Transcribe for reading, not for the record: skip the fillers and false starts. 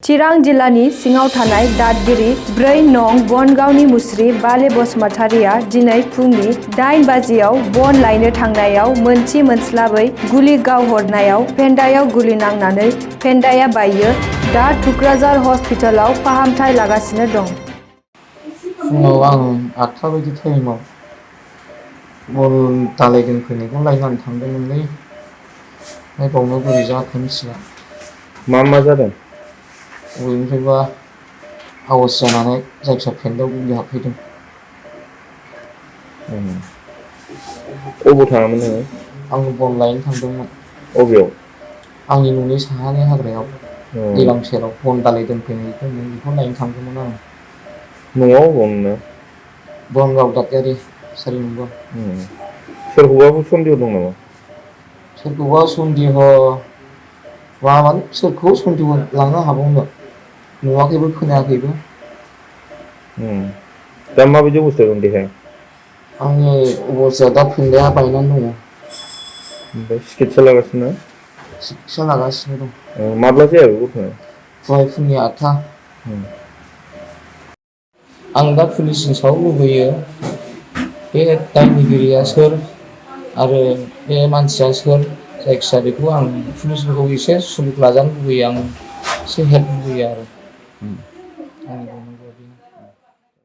चिरां जिल्लानि सिङाव थानाय दादगिरि 4 नं बनगावनि मुस्रि बाले बसुमतारिया दिनै फुंनि 8 बाजियाव बन लायनो थांनायाव मोनथि मोनस्लाबै गुलि गावहरनायाव फेन्दायाव गुलि नांनानै फेन्दाया बायो। दा थुक्राझार हस्पिटालाव फाहामथाय लागासिनो दं। फुङाव आं 8 बायदि टाइमाव बन दालाय दोनफैनायखौ लायनानै थांदोंमोनलै। बावनो बोरै जाखो मिथिला। मा जादों? बबेनिफ्रायबा आवाज जानानै जायखिया फेन्दायाव गुलि हाबफैदों। अबाव थाङामोन नोङो? आं बन लायनो थांदोंमोन। अबेयाव? आंनि न'नि साहानि हाग्रायाव दैलाम सेराव बन दालाय दोनफैनाय दंमोन, बेखौ नायनो थांदोंमोन आं। न'आ अबाव नोंना? बनगाव दादगारि 4 नम्बर। सोरखौबाफोर सन्देह दं नामा? सोरखौबा सन्देह माने सोरखौ सन्देह लांनो हाबावनो, नुवाखैबो खोनायाखैबो। दा माबायदि अबस्थायाव दं देहाया? आंनि अबस्थाया दा फेन्दाया बायनानै दङ। ओमफ्राय सिकित्सा लागासिनो? सिकित्सा लागासिनो दं। माब्ला जाया बे घटनाया? दहाय फुंनि 8टा। आं दा पुलिसनि सायाव लुबैयो, बे दायनिगिरिया सोर आरो बे मानसिया सोर, जायखिजाया बेखौ आं पुलिसफोरखौ एसे सुलुग लाजानो लुबैयो, आं एसे हेल्प लुबैयो आरो।